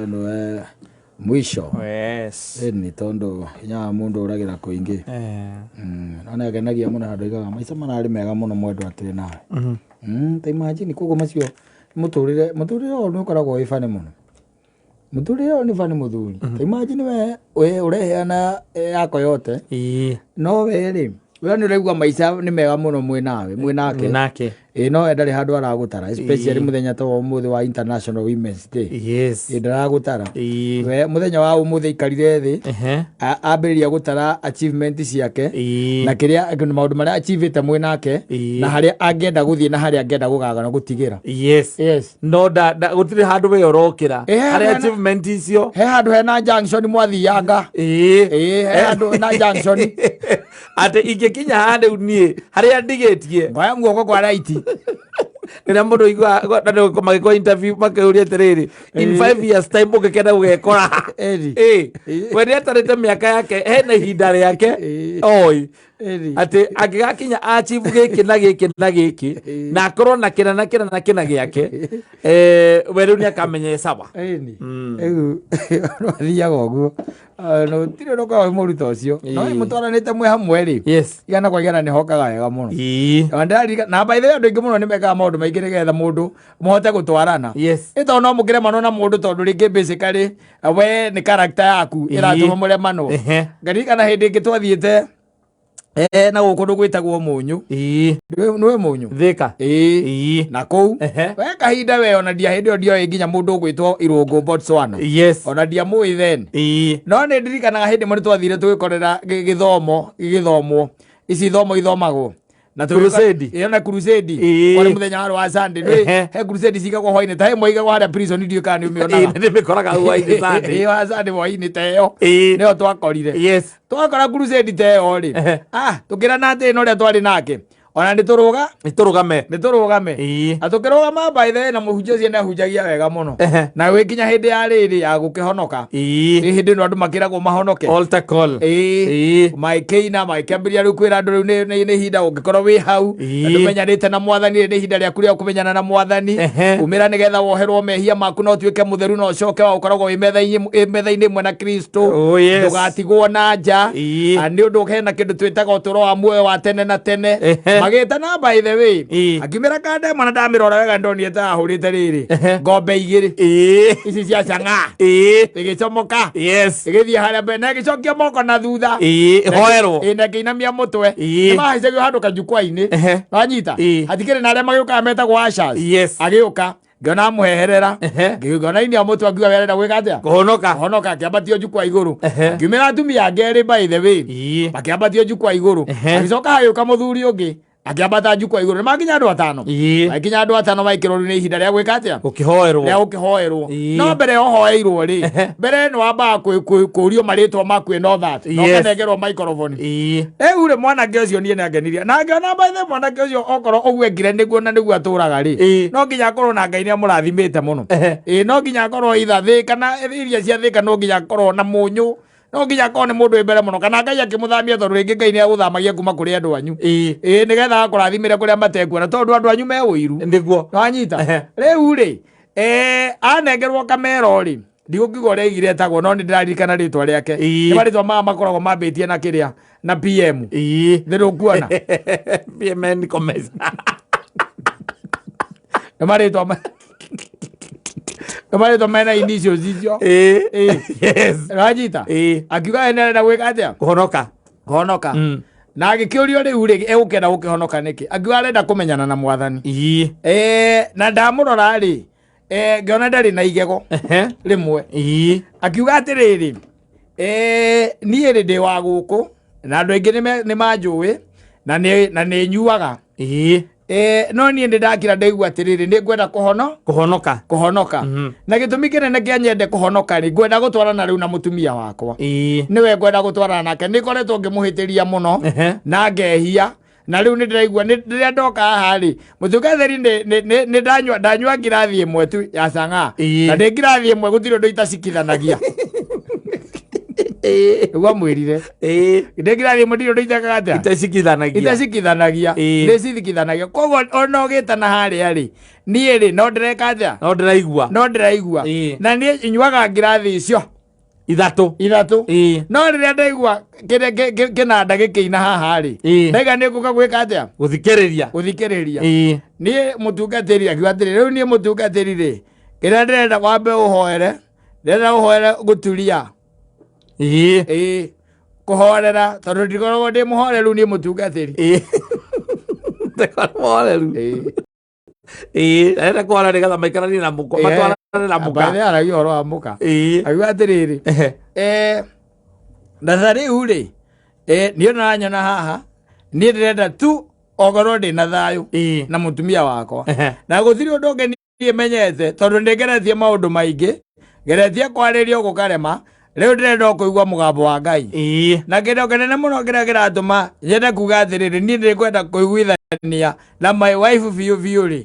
Nĩwe mwisho. Yes. Ĩni tondũ hinya wa mũndũ ũragĩra kũingĩ. No nĩangenagia mũno handũ oigaga maica mararĩ mega mũno mwendwa twĩ nawe. Ta imagine koguo macio mũtũrĩre mũtũrĩre ũyũ nĩ ũkoragwo wĩ funny mũno. Mũtũrĩre ũyũ nĩ funny mũthuri. Ta imagine we we ũreheana yako yote no we rĩ we nĩ ũraigua maica nĩ mega mũno mwĩ nawe mwĩ nake. Nake. Ĩ no we ndarĩ handũ aragũtara especially mũthenya ta wa ũmũthĩ wa International Women's Day. Ĩ ndaragũtara. We mũthenya wa ũmũthĩ aikarire thĩ ambĩrĩria gũtara achievement ciake na kĩrĩa maũndũ marĩa achievĩte mwĩ nake na harĩa angĩenda gũthiĩ na harĩa angĩenda gũgagana gũtigĩra. Yes. Yes. No da, da gũtirĩ handũ we ũrokĩra. Ĩ, he Harĩa hena- achievement icio. He handũ hena junction mwathianga. Ĩ he handũ hena junction. Atĩ ingĩkinya haha rĩu niĩ harĩa ndigĩtie. Ngoya guoko kwa right. Rĩrĩa mũndũ aiguaga na nĩ magĩkwo interview makĩũria atĩrĩrĩ, in 5 years time ũngĩkenda gũgekora ha? Ĩni. Ĩ, we nĩ atarĩte mĩaka yake hena ihinda rĩake oĩ Ĩni. atĩ angĩgakinya achieve gĩkĩ na gĩkĩ na gĩkĩ na akorwo na kĩna na kĩna na kĩna gĩake, we rĩu nĩ akamenya sawa. Ĩni. Rĩu athiaga ũguo. Ah, no tirĩ ũndũ ũkoragwo wĩ mũru ta ũcio. No mũtwaranĩte mwĩ hamwe rĩ. Igana kwa igana nĩ hokaga wega mũno. Na ndĩraririkana na by the way andũ aingĩ mũno nĩ mekaga maũndũ maingĩ nĩgetha mũndũ mũhote gũtwarana. Ĩ tondũ no mũkĩremanwo na mũndũ tondũ rĩngĩ basically we nĩ character yaku ĩratũma mũremanwo. Ngaririkana hĩndĩ ĩngĩ twathiĩte na gũkũ kũndũ gwĩtagwo Mũnyũ. Nĩwe Mũnyũ? Thika. Ĩĩ. Na kũu we kahinda we ona ndia hĩndĩ ĩyo ndioĩ nginya mũndũ ũgwĩtwo Irũngũ Botswana. Ona ndiamũĩ then. No nĩ ndirikanaga hĩndĩ ĩmwe nĩ twathire tũgĩkorera gĩthomo gĩgĩthomwo ici ithomo ithomagwo na Crusade. Ĩyo na crusade. Kwarĩ mũthenya warĩ wa Sunday. Nĩ he crusade cigagwo hwainĩ ta ĩmwe igagwo harĩa prison, ndiũĩ kana nĩ ũmĩonaga. Nĩ mĩkoraga hwainĩ Sunday. Ĩyo ya Sunday hwainĩ ta ĩyo nĩyo twakorire. Twakora crusade ta ĩyo rĩ, ah, tũkĩrana atĩ na ũrĩa twarĩ nake ona nĩ tũrũga Nĩ tũrũgame. Nĩ tũrũgame. Na tũkĩrũgama, by the way, na mũhunjia ũcio nĩ ahunjagia wega mũno na wĩ nginya hĩndĩ ya rĩrĩ ya gũkĩhonoka. Nĩ hĩndĩ ĩno andũ makĩragwo mahonoke. Altar call. Ĩĩ. Maĩkĩina maĩkĩambĩrĩria rĩu kwĩra andũ rĩu nĩ ihinda ũngĩkorwo wĩ hau na ndũmenyanĩte na mwathani, nĩ ihinda rĩaku rĩa kũmenyana na mwathani. Umĩra nĩgetha woherwo mehia maku na ũtuĩke mũtheru na ũcoke wa gũkoragwo wĩ metha-inĩ ĩmwe na Kristo. Oh, yes. Ndũgatigwo na nja. Ah, nĩ ũndũ hena kĩndũ twĩtaga ũtũũro wa muoyo wa tene na tene. Magĩtana, by the way, akiumĩra kandemwa na ndamĩrora wega ndonire ta ahũrĩte rĩrĩ ngombe igĩrĩ ici cia cang'aa ĩgĩcomoka ĩgĩthiĩ harĩa mbere na ĩgĩcokia moko na thutha. Ĩhoerwo. Ĩ, na ĩkĩinamia mũtwe. Nĩmahaicagio handũ kajukwa-inĩ. Wanyita? Hatikĩrĩ na arĩa magĩũkaga metagwo ushers. Agĩũka ngĩona amũheherera, ngĩona inia mũtwe, akiuga we arenda gwĩka atĩa? Kũhonoka. Kũhonoka. Akĩambatio njukwa igũrũ. Akiumĩra atumia angĩ erĩ, by the way, makĩambatio njukwa igũrũ. Agĩcoka hagĩũka mũthuri ũngĩ akĩambata njukwa igũrũ. Nĩ makinya andũ atano. Makinya andũ atano maikĩrwo rĩu nĩ ihinda rĩa gwĩka atĩa? Gũkĩhoerwo. Rĩa gũkĩhoerwo. No mbere ũhoeirwo rĩ, mbere nĩ wambaga kũrio marĩtwa maku and all that na ũkanengerwo microphone. Rĩu rĩ, mwanake ũcio niĩ nĩangenirie na ngĩona, by the way, mwanake ũcio okorwo ũguo ekire nĩguo na nĩguo atũraga rĩ, no nginya akorwo na Ngai nĩ amũrathimĩte mũno. Ĩĩ, no nginya akorwo either Thĩka na iria cia Thĩka, no nginya akorwo na Mũnyũ, no nginya akorwo nĩ mũndũ wĩ mbere mũno kana Ngai akĩmũthamia, tondũ rĩngĩ Ngai nĩ agũthamagia kuma kũrĩ andũ anyu. Ĩĩ, nĩgetha akũrathimĩre kũrĩa matekuona tondũ andũ anyu me ũiru. Nwanyita? Rĩu rĩ, anengerwo kamero rĩ, ndigũkiuga ũrĩa aigire etagwo, no nĩ ndĩraririkana rĩtwa rĩake. Nĩ marĩtwa maya makoragwo mambĩtie na kĩrĩa na PM. Nĩ ndũkuona? PMN Gomez. Nĩ marĩtwa mena initials icio. Wanyita? Akiuga we nĩarenda gwĩka atĩa? Kũhonoka. Kũhonoka. Na agĩkĩũrio rĩu rĩ, egũkĩenda gũkĩhonoka nĩkĩ? Akiuga arenda kũmenyana na mwathani. Na ndamũrora rĩ, ngĩona ndarĩ na igego rĩmwe. Akiuga atĩrĩrĩ, niĩ rĩ ndĩ wa gũkũ na andũ aingĩ nĩ manjũĩ na nĩ nyuaga. No niĩ nĩ ndakira ndaigua atĩrĩrĩ, nĩ ngwenda kũhono Kũhonoka. Kũhonoka. Na gĩtũmi kĩnene kĩa nyende kũhonoka rĩ, ngwenda gũtwarana rĩu na mũtumia wakwa. Nĩwe ngwenda gũtwarana nake, nĩ ngoretwo ngĩmũhĩtĩria mũno na ngehia, na rĩu nĩ ndĩraigua rĩrĩa ndoka haha rĩ, mũtungatĩri, nĩ ndanyua ngirathi ĩmwe tu ya cang'aa. Na ndĩ ngirathi ĩmwe gũtirĩ ũndũ itacikithanagia. Nĩguo amwĩrire. Ndĩ ngirathi ĩmwe ndirĩ ũndũ itekaga atĩa. Itacikithanagia. Itacikithanagia. Nĩ cithikithanagia. Koguo ona ũgĩtana harĩa rĩ, niĩ rĩ no ndĩreka atĩa? No ndĩraigua. No ndĩraigua. Na niĩ nyuaga ngirathi icio Ithatũ. Ithatũ. No rĩrĩa ndaigua kĩrĩa kĩnanda gĩkĩina haha rĩ, ndaiga nĩ ngũka gwĩka atĩa? Gũthikĩrĩria. Gũthikĩrĩria. Niĩ mũtungatĩri akiuga atĩrĩ, rĩu niĩ mũtungatĩri rĩ, kĩrĩa ndĩrenda wambe ũhoere, ndĩrenda ũhoere gũturia. Ĩĩ, kũhorera, tondũ ndikoragwo ndĩ mũhoreru niĩ mũtungatĩri. Ndĩkoragwo mũhoreru. Ĩĩ. Arenda kũhora nĩgetha maikaranie na mũka, matwarane na mũka. Amba aragia ũhoro wa mũka. Akiuga atĩrĩrĩ, na ta rĩu rĩ, niĩ ũranyona haha, niĩ ndĩrenda tu okorwo ndĩ na thayũ na mũtumia wakwa. Na gũtirĩ ũndũ ũngĩ niĩ menyete, tondũ nĩ ngeretie maũndũ maingĩ, ngeretie kwarĩrio gũkarema, rĩu ndĩrenda o kũigua mũgambo wa Ngai. Na kĩndũ kĩnene mũno kĩrĩa kĩratũma nyende kuga atĩrĩrĩ, niĩ nĩngwenda kũiguithania na my wife biũ biũ rĩ,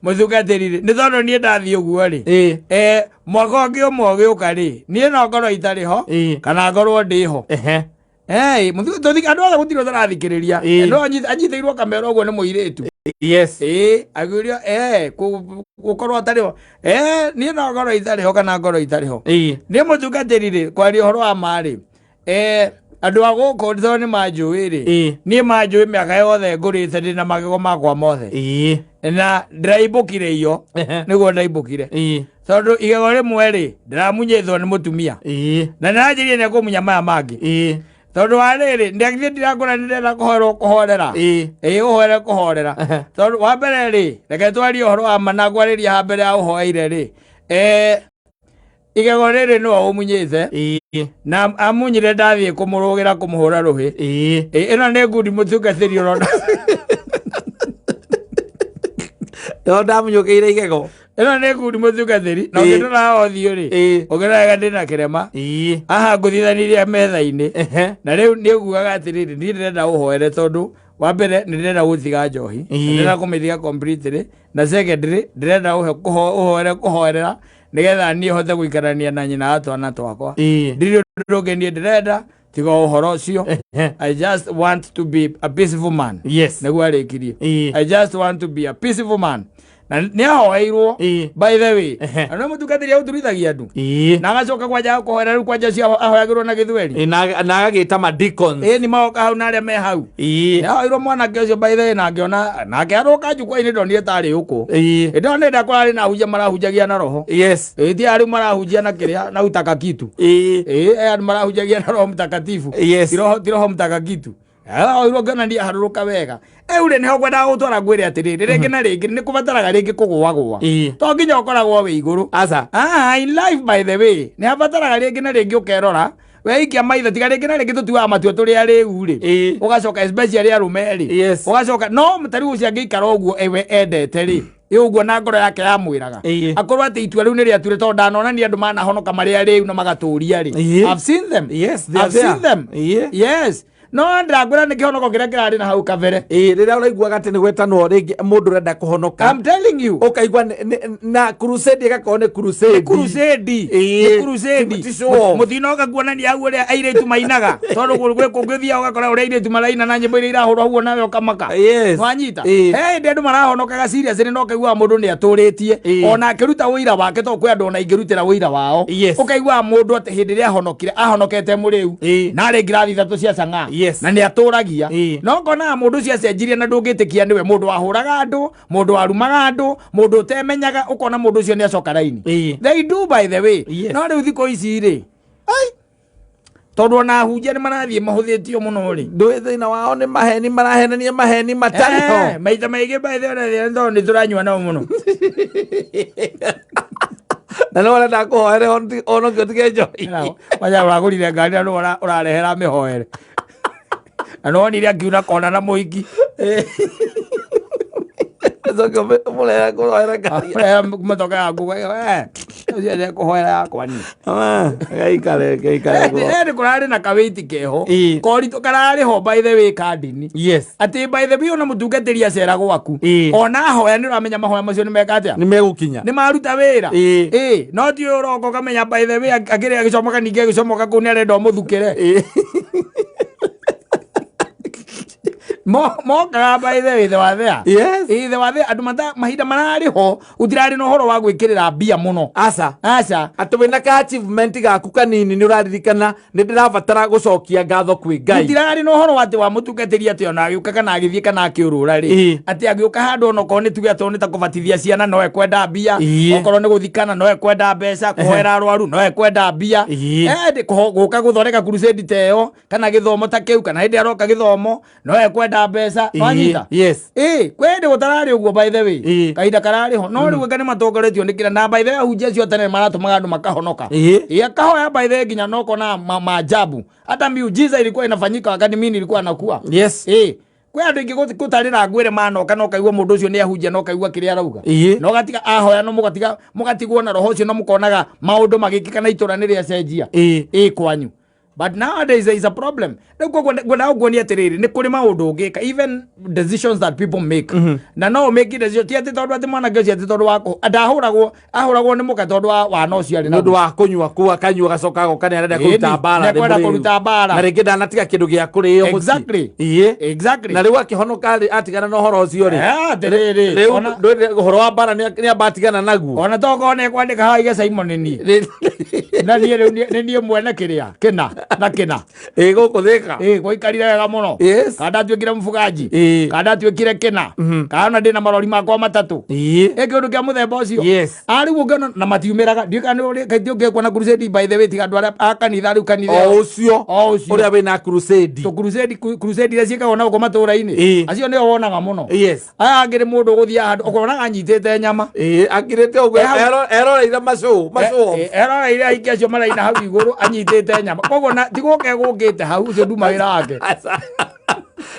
mũtungatĩri rĩ, nĩ tondũ niĩ ndathiĩ ũguo rĩ, mwaka ũngĩ ũmwe ũgĩũka rĩ, niĩ no ngorwo itarĩ ho, kana ngorwo ndĩ ho. Hey, andũ othe gũtirĩ ũtarathikĩrĩria. No anyitĩirwo kamera ũguo nĩ mũirĩtu. Ĩĩ, akĩũrio, gũkorwo atarĩ ho. Niĩ no ngorwo itarĩ ho kana ngorwo itarĩ ho. Niĩ mũtungatĩri rĩ, kwaria ũhoro wa ma rĩ, andũ a gũkũ tondũ nĩ manjũĩ rĩ, niĩ manjũĩ mĩaka yothe ngũrĩte ndĩ na magego makwa mothe. Na ndĩraimbũkire iyo, nĩguo ndaimbũkire. Tondũ igego rĩmwe rĩ, ndĩramunyĩtwo nĩ mũtumia. Na nĩranjĩrire nĩ ekũmunya maya mangĩ. Tondũ wa rĩrĩ, ndĩagithie ndirakũra nĩ ndĩrenda kũhoerwo kũhorera. Ĩĩ, ũhoere kũhorera. Tondũ wa mbere rĩ, reke twarie ũhoro wa ma na ngwarĩria haha mbere ya ũhoeire rĩ, igego rĩrĩ nĩwe ũmunyĩte. Na amunyire ndathiĩ kũmũrũgĩra kũmũhũra rũhĩ. Ĩĩ, ĩno nĩ ngundi mũtungatĩri ũrona. Ĩno ndamunyũkĩire igego. Ĩno nĩ ngundi mũtungatĩri, na ũngĩndora haha ũthiũ rĩ, ũngĩrora wega ndĩna kĩrema. Haha ngũthithanirie metha-inĩ. Na rĩu nĩ ngugaga atĩrĩrĩ, niĩ ndĩrenda ũhoere tondũ wa mbere nĩ ndĩrenda gũtiga njohi. Ndĩrenda kũmĩtiga completely. Na secondly, ndĩrenda ũhoere kũhoerera nĩgetha niĩ hote gũikarania na nyina wa twana twakwa. Ndirĩ ũndũ ũngĩ niĩ ndĩrenda tiga ũhoro ũcio. I just want to be a peaceful man. Nĩguo arĩkirie. I just want to be a peaceful man. Na nĩ ahoeirwo, by the way. Na nĩ mũtungatĩri aũturithagia andũ. Na agacoka kwanja kũhoera rĩu kwanja cio ahoyagĩrwo na gĩthweri. Na agagĩta ma deacons. Ĩĩ, nĩ magoka hau na arĩa me hau. Nĩ ahoeirwo mwanake ũcio by the way, na ngĩona nake arũka jukwaa-inĩ ndonire tarĩ ũkũ. Ĩĩ ndonire ndakũrarĩ na ahunjia marahunjagia na roho. Ĩĩ ti arĩa marahunjia na kĩrĩa na utaka kitu. Ĩĩ aya marahunjagia na roho mtakatifu. Ti roho, ti roho mtaka kitu. Ahoirwo ngĩona niĩ aharũrũka wega. Rĩu rĩ nĩho ngwendaga gũtwara ngwĩre atĩrĩrĩ, rĩngĩ na rĩngĩ nĩ kũbataraga rĩngĩ kũgũagũa. To nginya ũkoragwo wĩ igũrũ. Aca. In life by the way, nĩ habataraga rĩngĩ na rĩngĩ ũkerora, weikia maitho tiga rĩngĩ na rĩngĩ tũtuaga matua tũrĩ arĩu rĩ. Ũgacoka especially arũme rĩ. Ũgacoka no ta rĩu ũcio angĩikara ũguo we endete rĩ. Ĩ ũguo na ngoro yake yamwĩraga. Akorwo atĩ itua rĩu nĩ rĩature tondũ ndanonania andũ manahonoka marĩ arĩu na magatũria rĩ. I've seen them. Yes, they are I've seen there. them. Yes. No ndĩrakwĩra nĩ kĩhonoko kĩrĩa kĩrarĩ na hau kabere. Ĩĩ, rĩrĩa ũraiguaga atĩ nĩ gwetanwo rĩngĩ mũndũ ũrenda kũhonoka. I'm telling you. Ũkaigua na crusade ĩgakorwo nĩ crusade. Nĩ crusade. Nĩ crusade. Ti show off. Mũtinoka kuonania hau ũrĩa airĩtu mainaga. Tondũ gwĩ kũngĩ ũthiaga ũgakora ũrĩa airĩtu maraina na nyĩmbo iria irahũrwo hau nawe ũkamaka. Nwanyita? He hĩndĩ andũ marahonokaga seriously na ũkaiguaga mũndũ nĩ atũrĩtie. Ona akĩruta ũira wake tondũ kwĩ andũ ona ingĩrutĩra ũira wao. Ũkaiguaga mũndũ atĩ hĩndĩ ĩrĩa ahonokire, ahonokete mũrĩu. Na arĩ ngirathi ithatũ cia chang'aa. Na nĩ atũragia. No ngonaga mũndũ ũcio acenjirie na ndũngĩtĩkia nĩwe mũndũ wahũraga andũ, mũndũ warumaga andũ, mũndũ ũtemenyaga, ũkona mũndũ ũcio nĩ acoka raini. They do by the way. No rĩu thikũ ici rĩ, ai, tondũ ona ahunjia nĩ marathiĩ mahũthĩtio mũno rĩ. Ndũĩ thĩna wao nĩ maheni, marahenania maheni matarĩ ho. Maita maingĩ by the way, ona tondũ nĩ tũranyua nao mũno. Na nĩ ũrenda kũhoere onokio tige njohi. Kwanja ũragũrire ngari na nĩ ũrarehera mĩhoere. Na nĩ wonire akiuna kona na mũhiki. Coke ũmũrehere kũhoera ngari. Ũrehe motoka yaku. Ũcio nĩekũhoera yakwa niĩ. Ah, gaikare gaikare guo. Ĩndĩ kũrarĩ na kawĩti keho Ĩĩ. koritũ kararĩ ho by the way kandini Yes. atĩ by the way ona mũtungatĩri acera gwaku Ĩĩ. ona ahoya nĩ ũramenya mahoya macio nĩ meka atĩa Nĩ megũkinya. nĩ maruta wĩra Ĩĩ. Ĩĩ, no ti ũyũ ũroka ũkamenya by the way akĩrĩ agĩcomoka ningĩ agĩcomoka kũu nĩ arenda ũmũthukĩre Ĩĩ. Mokaga by the way the wa there. Yes. Ĩĩ, the wa there andũ mata mahinda mararĩ ho gũtirarĩ na ũhoro wa gwĩkĩrĩra mbia mũno. Aca. Aca. Atĩ wĩna ka achievement gaku kanini nĩ ũraririkana nĩ ndĩrabatara gũcokia ngatho kwĩ Ngai. Gũtirarĩ na ũhoro atĩ wa mũtungatĩri atĩ ona agĩũka kana agĩthiĩ kana akĩũrũra rĩ Ĩĩ. atĩ agĩũka handũ ona okorwo nĩ tuge atĩ nĩ ta kũbatithia ciana no ekwenda mbia Ĩĩ. okorwo nĩ gũthikana no ekwenda mbeca kũhoera arwaru no ekwenda mbia Ĩĩ. Ĩndĩ gũka gũthondeka crusade ta ĩyo kana gĩthomo ta kĩu kana hĩndĩ aroka gĩthomo no ekwenda mbeca Ĩĩ. wanyita Yes. Ĩĩ, kwĩ hĩndĩ gũtararĩ ũguo by the way Ĩĩ. kahinda kararĩ ho no rĩu anga nĩ matongoretio nĩ kĩrĩa na by the way ahunjia acio a tene maratũmaga andũ makahonoka Ĩĩ. Ĩĩ, akahoya by the way nginya no kona maajabu hata miujiza ilikuwa inafanyika wakati mimi nilikuwa nakuwa. Yes. Ĩĩ, kwĩ andũ aingĩ gũtarĩra ngwĩre manoka no kaigua mũndũ ũcio nĩ ahunjia no kaigua kĩrĩa arauga Ĩĩ. no gatiga ahoya no mũgatiga mũgatigwo na roho ũcio no mũkonaga maũndũ magĩkĩka na itũra nĩ rĩacenjia. Ĩĩ. Ĩĩ, kwanyu. But nowadays there is a problem. Rĩu koguo ngwendaga kuonia atĩrĩrĩ nĩ kũrĩ maũndũ ũngĩka, even decisions that people make, na no make decision ti atĩ tondũ atĩ mwanake ũcio atĩ tondũ wa ndahũragwo, ahũragwo nĩ mũka tondũ wa wana ũcio arĩ Nĩ ũndũ naguo. wa kũnyua kũu akanyua agacoka agoka nĩ arenda Ĩni, kũruta mbara. nĩ ekwenda kũruta mbara. Na rĩngĩ ndanatiga kĩndũ gĩa kũrĩo mũciĩ. Exactly. Ĩĩ. Exactly. Na rĩu akĩhonoka rĩ atigana na ũhoro ũcio rĩ. Eh, atĩrĩrĩ, Rĩu ũhoro wa mbara nĩ amba atigana naguo. Ona tokorwo nĩ kwandĩka haha ige Simon nĩ niĩ na niĩ rĩu nĩ niĩ mwene kĩrĩa kĩna na kĩna. Ĩĩ, gũkũ Thĩka. Ĩĩ, gwaikarire wega mũno. Yes. Kana ndatuĩkire mũbuganji, Ĩĩ. kana ndatuĩkire kĩna, kana ona ndĩna marori makwa matatũ. Ĩĩ. Ĩ kĩũndũ kĩa mũthemba ũcio. Yes. A rĩu ũngĩona na matiumĩraga ndiũĩ kana nĩ ũrĩ kaingĩ ũngĩkuona crusade by the way tiga andũ arĩa a kanitha rĩu kanitha O ũcio. O ũcio. Ũrĩa wĩna crusade. Tũ crusade crusade iria ciĩkagwo na gũkũ matũra-inĩ. Ĩĩ. Acio nĩo wonaga mũno. Yes. Aya angĩ nĩ mũndũ ũgũthiĩ handũ ũkonaga anyitĩte nyama. Ĩĩ, akirĩte ũguo Eh, hau- eroreire macũ macũ. Eroreire aingĩ acio maraina hau igũrũ anyitĩte nyama, koguo na ti gũka egũkĩte hau, ũcio nduma wĩra wake. Aca.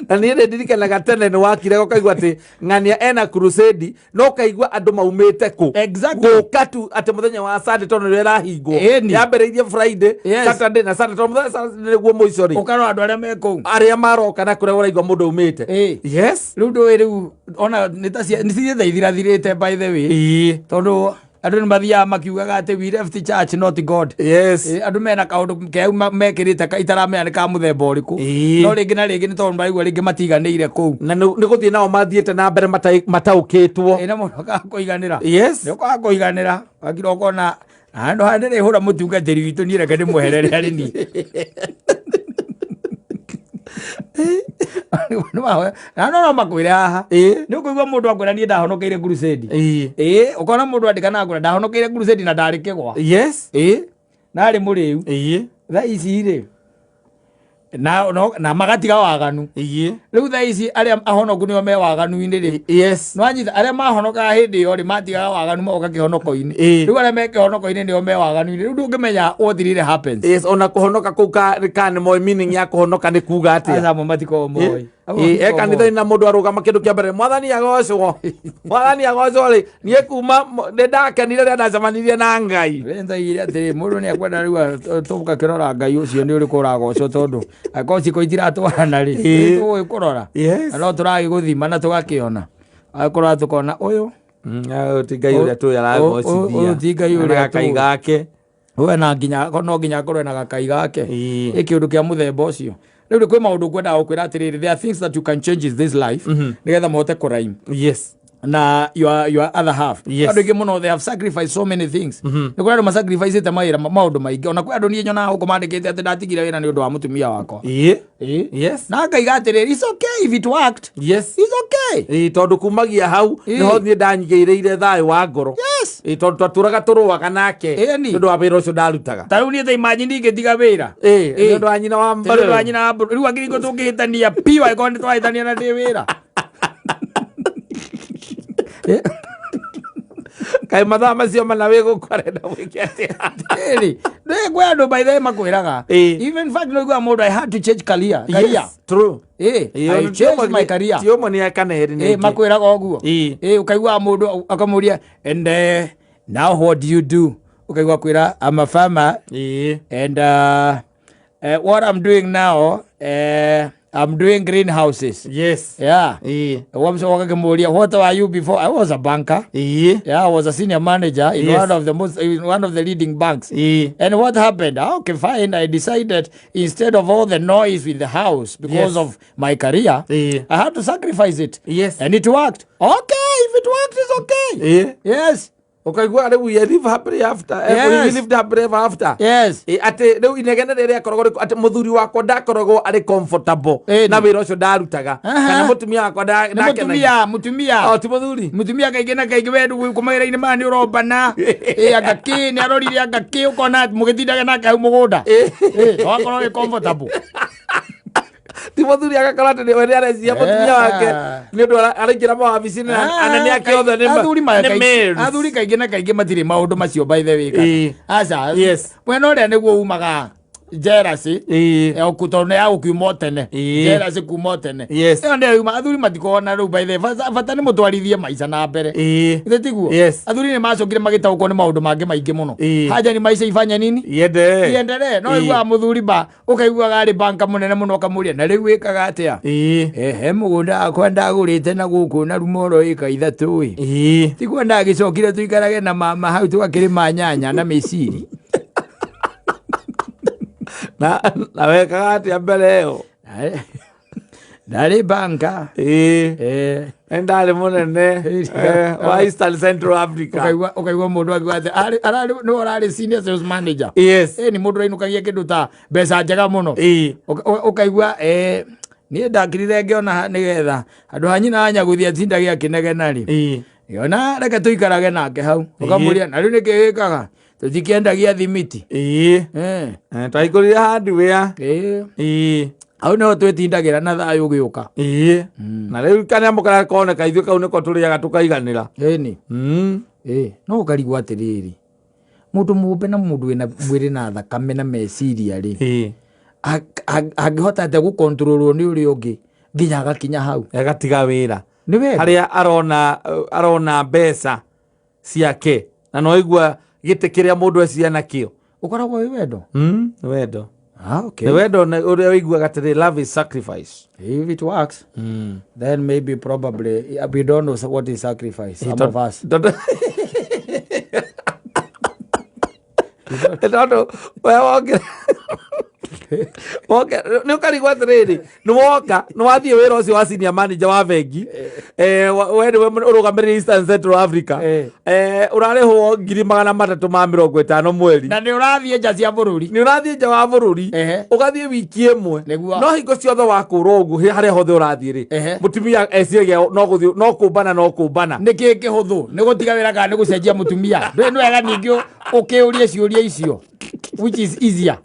Na niĩ nĩ ndirikanaga tene nĩ wakire ũkaigua atĩ ng'ania ena crusade no ũkaigua andũ maumĩte kũ. Exactly. Gũka tu atĩ mũthenya wa Sunday tondũ nĩrĩo ĩrahingwo. Ĩni. Yambĩrĩirie Friday, Yes. Saturday na Sunday tondũ mũthenya Saturday nĩguo mũico rĩ. Ũkarora andũ arĩa me kũu. Arĩa maroka na kũrĩa ũraigua mũndũ aumĩte. Ĩĩ. Yes. Rĩu ndũĩ rĩu ona nĩ ta nĩ cithiĩte ithirathirĩte by the way. Ĩĩ. Tondũ andũ nĩ mathiaga makiugaga atĩ we left church not God. Yes. Ĩĩ, andũ mena kaũndũ keu mekĩrĩte itaramenya nĩ ka mũthemba ũrĩkũ. Ĩĩ. No rĩngĩ na rĩngĩ nĩ tondũ maraigua rĩngĩ matiganĩire kũu. Na nĩ gũthiĩ nao mathiĩte na mbere mataũkĩtwo. Ĩĩ, na mũndũ akaga kũiganĩra. Yes. Nĩ ũkaga kũiganĩra wakira ũkona handũ haha ndĩrĩhũra mũtungatĩri witũ niĩ reke ndĩmweherere harĩ niĩ. Na no makwĩre haha. Ĩĩ. Nĩ ũkũigua mũndũ akwĩra niĩ ndahonokeire crusade. Ĩĩ. Ĩĩ, ũkona mũndũ andĩka na akwĩra ndahonokeire crusade na ndarĩ kĩgwa. Yes. Ĩĩ, narĩ mũrĩu. Ĩĩ. Thaa ici rĩ na, no, na magatiga waganu. Ĩĩ. Rĩu thaa ici arĩa ahonoku nĩo me waganu-inĩ rĩ. Yes. Nĩwanyita arĩa mahonokaga hĩndĩ ĩyo rĩ matigaga waganu magoka kĩhonoko-inĩ. Ĩĩ. Rĩu arĩa me kĩhonoko-inĩ nĩo me waganu-inĩ, rĩu ndũngĩmenya what really happens. Yes, ona kũhonoka kũu ka nĩ moĩ meaning ya kũhonoka nĩ kuga atĩa. Aca amwe matikoragwo moĩ. Amwe Ĩ, e matikoragwo kanitha-inĩ na mũndũ arũgama kĩndũ kĩa mbere mwathani agocwo mwathani agocwo rĩ niĩ kuma nĩ ndakenire rĩrĩa ndacemanirie na Ngai. We ndoigire atĩrĩ mũndũ nĩ ekwenda rĩu tũgakĩrora Ngai ũcio nĩ ũrĩkũ ũragocwo tondũ angĩkorwo ciĩko itiratwarana rĩ Ĩĩ. tũgũgĩkũrora. Yes. Na no tũragĩgũthima na tũgakĩona agĩkorwo tũkona ũyũ Ũyũ ti Ngai ũrĩa tũĩ aragocithia. Ũyũ ti Ngai ũrĩa Na gakai tũĩ. gake. We na nginya no nginya akorwo na gakai gake. Ĩĩ. Ĩ kĩũndũ kĩa mũthemba ũcio. Rĩu nĩ kwĩ maũndũ ngwendaga gũkwĩra atĩrĩrĩ, there are things that you can change in this life nĩgetha mũhote kũrhyme Yes. na your other half. Yes. Andũ aingĩ mũno they have sacrificed so many things. Nĩ kũrĩ andũ masacrificĩte mawĩra maũndũ maingĩ, ona kwĩ andũ niĩ nyonaga gũkũ mandĩkĩte atĩ ndatigire wĩra nĩ ũndũ wa mũtumia wakwa. Ĩĩ. Ĩĩ. Yes. Na ngaiga atĩrĩrĩ, it's okay if it worked. Yes. It's okay. Ĩĩ, tondũ kumagia hau Ĩĩ. nĩho niĩ ndanyigĩrĩire thayũ wa ngoro. Yes. Ĩĩ, tondũ twatũraga tũrũaga nake Ĩni. nĩ ũndũ wa wĩra ũcio ndarutaga. Ta rĩu niĩ ta imagine ingĩtiga wĩra. Ĩĩ, Ĩĩ. nĩ ũndũ wa nyina wa Nĩ ũndũ wa nyina wa mbũrũ. Rĩu angĩringwo tũngĩhĩtania piũ angĩkorwo nĩ twahĩtania na ndĩ wĩra. Kaĩ mathaa macio mana wĩ gũkũ arenda gwĩke atĩa? Ĩrĩ, nĩ kwĩ andũ by the way makwĩraga. Ĩĩ. Even in fact no iguaga mũndũ I had to change career. Career. Yes, true. Ĩĩ, Ĩĩ, I ona ti changed ũmwe my career. Ti ũmwe nĩ kana erĩ nĩ Ĩĩ, aingĩ. makwĩraga ũguo. Ĩĩ. Ĩĩ, ũkaiguaga mũndũ akamũria and now what do you do? Ũkaigua kwĩra, "I'm a farmer and what I'm doing now, I'm doing greenhouses." Yeah. Wakakĩmũria, "What were you before?" "I was a banker." "Yeah, I was a senior manager in one of the leading banks." "And what happened?" "Ah, okay, fine. I decided instead of all the noise in the house because of my career, I had to sacrifice it. And it worked." "Okay, if it worked, it's okay." Yes. Ũkaigua rĩu ye live happily after we lived happily ever after. Atĩ rĩu inegene rĩrĩa akoragwo rĩko atĩ mũthuri wakwa ndakoragwo arĩ comfortable na wĩra ũcio ndarutaga, kana mũtumia wakwa Nĩ ndakenagia. Mũtumia, mũtumia. Oh, ti mũthuri. Mũtumia kaingĩ na kaingĩ we gũkũ mawĩra-inĩ maya nĩ ũrombana. Ĩ, anga kĩ nĩ arorire, anga kĩ ũkona mũgĩtindaga nake hau mũgũnda. Ĩ, wakorwo wĩ comfortable. Ti mũthuri, agakorwo atĩ we nĩ areciria mũtumia wake nĩ ũndũ araingĩra mawabici-inĩ na anene ake othe Athuri nĩ males. Athuri kaingĩ na kaingĩ matirĩ maũndũ macio, by the way, kana. Aca. Mwena ũrĩa nĩguo umaga jealousy. Tondũ nĩ ya gũkiuma o tene. Jealousy kuma o tene. Ĩyo nĩyo yuma athuri matikoragwo na rĩu, by the way, bata nĩ mũtwarithie maica na mbere. Githĩ tiguo? Yes. Athuri nĩ macokire magĩtaũkwo nĩ maũndũ mangĩ maingĩ mũno. Haja ni maisha ifanye nini? Iendelee. Iendelee. No iguaga mũthuri ba ũkaiguaga arĩ banka mũnene mũno, ũkamũria, "Na rĩu wĩkaga atĩa?" "Ehe, mũgũnda wakwa ndagũrĩte na gũkũ na rumoro ĩka 3 ĩ. Tiguo ndagĩcokire tũikarage na mama hau, tũgakĩrĩma nyanya na mĩciri." Na wekaga atĩa mbere ĩyo? "Ndarĩ banka." Nĩ ndarĩ mũnene wa Eastern Central Africa. Ũkaigua mũndũ akiuga atĩ ararĩ nĩwe ũrarĩ senior sales manager. Nĩ mũndũ ũrainũkagia kĩndũ ta mbeca njega mũno. Ũkaigua, "Niĩ ndakirire ngĩona nĩgetha handũ ha nyina wa nyagũthi atindage akĩnegena rĩ, ngĩona reke tũikarage nake hau." Ũkamũria, "Na rĩu nĩkĩ wĩkaga?" "Tũtikĩendagia thimiti." Twahingũrire hardware. Hau nĩho twĩtindagĩra na thayũ ũgĩũka. Na rĩu kanyamũ karĩa koneka ithuĩ kau nĩko tũrĩaga tũkaiganĩra. Ĩni. No ũkarigwo atĩrĩrĩ, mũndũ mũmbe na mũndũ wĩna mwĩrĩ na thakame na meciria rĩ, angĩhota atĩa gũkontrolwo nĩ ũrĩa ũngĩ nginya agakinya hau? Agatiga wĩra. Nĩ wendo. Harĩa arona mbeca ciake na no igua gĩtĩ kĩrĩa mũndũ eciria nakĩo. Ũkoragwo wĩ wendo. Nĩ wendo. Ah, okay. Nĩ wendo ũrĩa ũiguaga atĩrĩ, love is sacrifice. If it works, then maybe probably we don't know what is sacrifice, some of us. Tondũ we wokĩra nĩ ũkarigwo atĩrĩrĩ, nĩ woka nĩ wathiĩ wĩra ũcio wa senior manager wa bengi, we nĩwe ũrũgamĩrĩire Eastern Central Africa, ũrarĩhwo 350,000 mweri. Na nĩ ũrathiĩ nja cia bũrũri. Nĩ ũrathiĩ nja wa bũrũri. Ũgathiĩ wiki ĩmwe. No hingo ciothe wakũrwo ũguo harĩa hothe ũrathiĩ rĩ, mũtumia eciragia no gũthiĩ no kũmbana no kũmbana. Nĩ kĩ kĩhũthũ, nĩ gũtiga wĩra kana nĩ gũcenjia mũtumia? Ndũĩ nĩ wega ningĩ ũkĩũrie ciũria icio, which is easier?